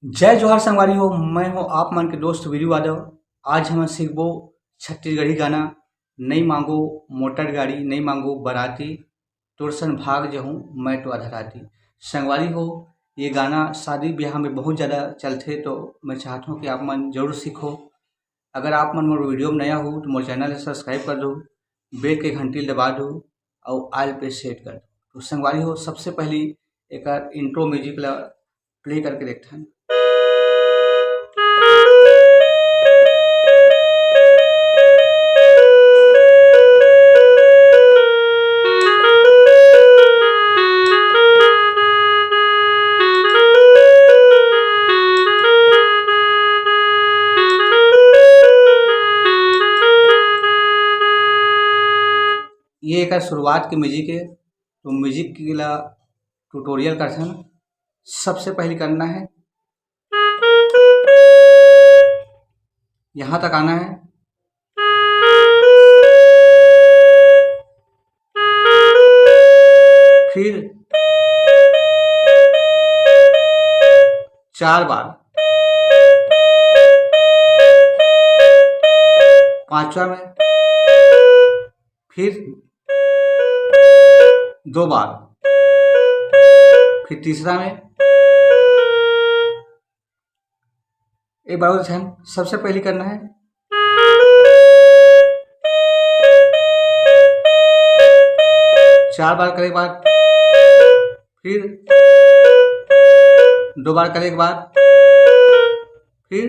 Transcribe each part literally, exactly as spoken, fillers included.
जय जोहार संगवारी हो, मैं हूं आप मन के दोस्त वीरू यादव। आज हम सीखबो छत्तीसगढ़ी गाना, "नई मांगो मोटर गाड़ी, नई मांगो बराती, तोर सन भाग जहूं मैं तो आधा राती।" संगवारी हो, ये गाना शादी ब्याह में बहुत ज़्यादा चलथे, तो मैं चाहत हूं कि आप मन जरूर सीखो। अगर आप मन मोर वीडियो में नया हो, तो मोर चैनल ला subscribe कर दो, बेल के घंटी ला दबा दो और all पे set कर दो। तो संगवारी हो, सबसे पहली एकर intro music ला play करके देखथन। ये एकर शुरुआत के music है, तो music के ला tutorial करथन। सबसे पहले करना है, यहां तक आना है, फिर चार बार, पांचवा में, फिर दो बार, फिर तीसरा में। एक बार और ध्यान, सबसे पहले करना है चार बार करे के बाद, फिर दो बार करे के बाद, फिर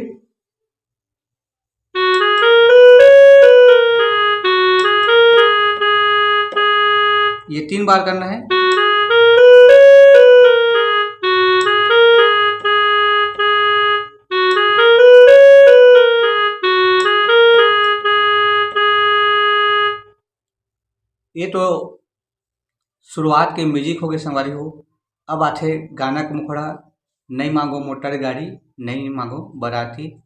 ये तीन बार करना है। ये तो शुरुआत के music हो गए संगवारी हो। अब आथे गाना के मुखड़ा, "नई मांगो मोटर गाड़ी, नई मांगो बराती,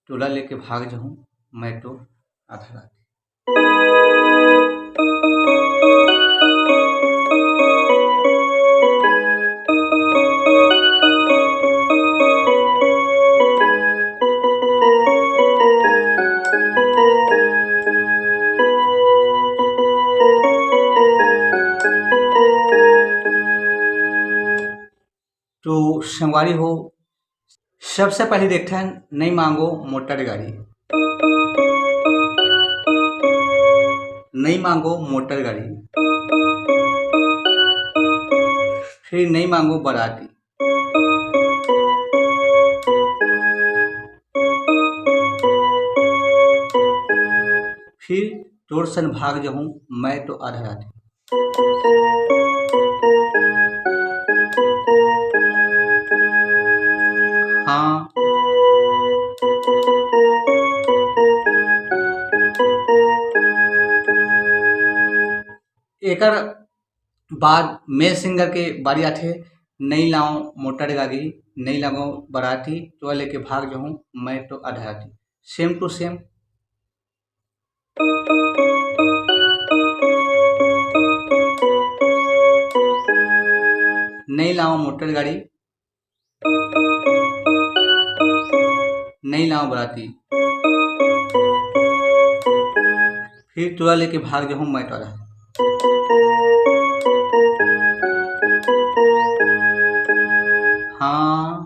टोला लेके भाग जाऊं मैं तो आधा राती।" तो संगवारी हो, सबसे पहले देखथन, "नई मांगो मोटर गाड़ी, नई मांगो मोटर गाड़ी, फिर नई मांगो बराती, फिर तोर सन भाग जाऊं मैं तो आधा राती।" हाँ। एकर बाद male singer के बारी आथे, "नई लाओ मोटर गाड़ी, नई लाओ बराती, तो लेके भाग जाऊं मैं तो आधा राती।" Same to same। "नई लाओ मोटर गाड़ी, नई लाओ बराती, फिर तोला लेके भाग जाऊं मैं तो आधा।" हाँ।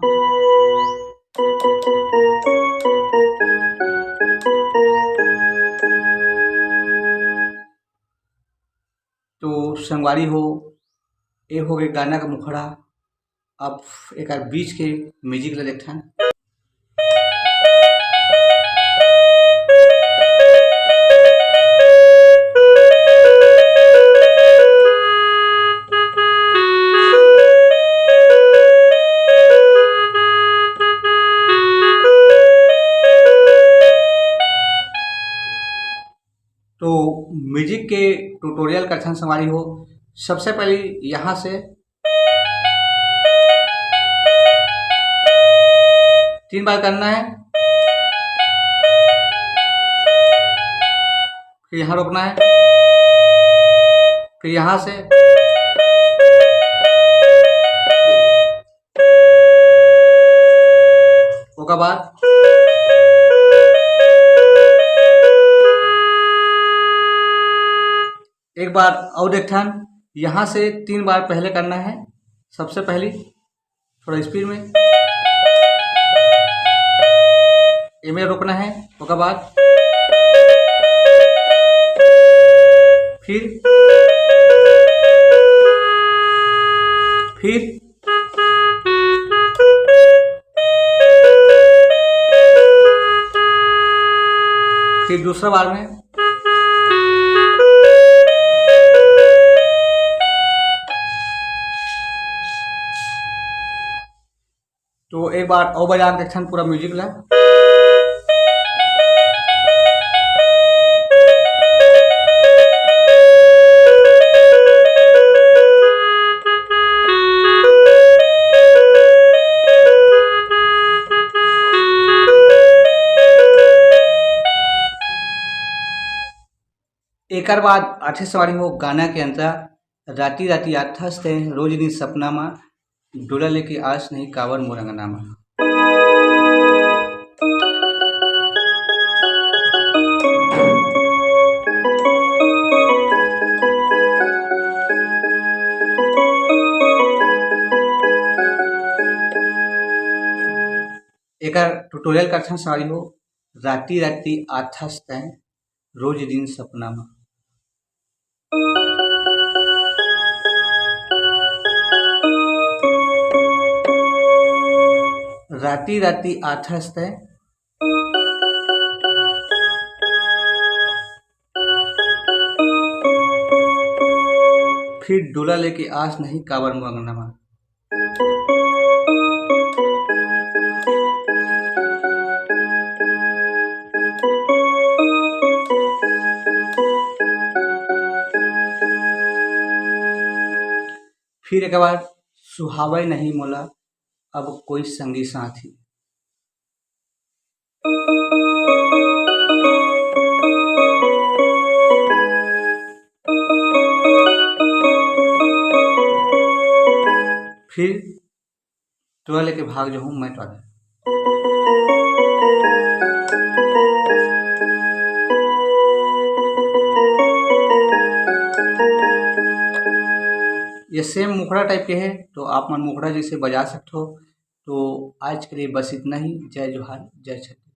तो संगवारी हो, ए हो गए गाना का मुखड़ा। अब एकर बीच के music ला देखथन। तो music के tutorial करथन संगवारी हो। सबसे पहले यहाँ से तीन बार करना है, फिर यहाँ रोकना है, फिर यहाँ से, ओकर बाद एक बार और एक ठन, यहाँ से तीन बार पहले करना है। सबसे पहली थोड़ा स्पीड में, एमे रोकना है, ओकर बाद फिर, फिर, फिर दूसरा बार में। तो एक बार और बजा के देखथन पूरा म्यूजिक ला। एकर बाद आठे सवारी हो गाना के अंतरा, राती राती आथस ते रोज दिन सपना मा, डोला लेके आस नहीं काबर मोर अंगना मा। एकर ट्यूटोरियल करथन सवारी हो, राती राती आथस तैं रोज दिन सपना मा। राती राती आथस तैं फिर डोला लेके आस नहीं काबर मोर अंगना मा। फिर एक बार, सुहावय नहीं मोला अब कोई संगी साथी। फिर टोला लेके भाग जाहूँ मैं टोला। ये सेम मुखड़ा टाइप के है, तो आप मन मुखड़ा जैसे बजा सकते हो। तो आज के लिए बस इतना ही। जय जोहार, जय छत्तीसगढ़।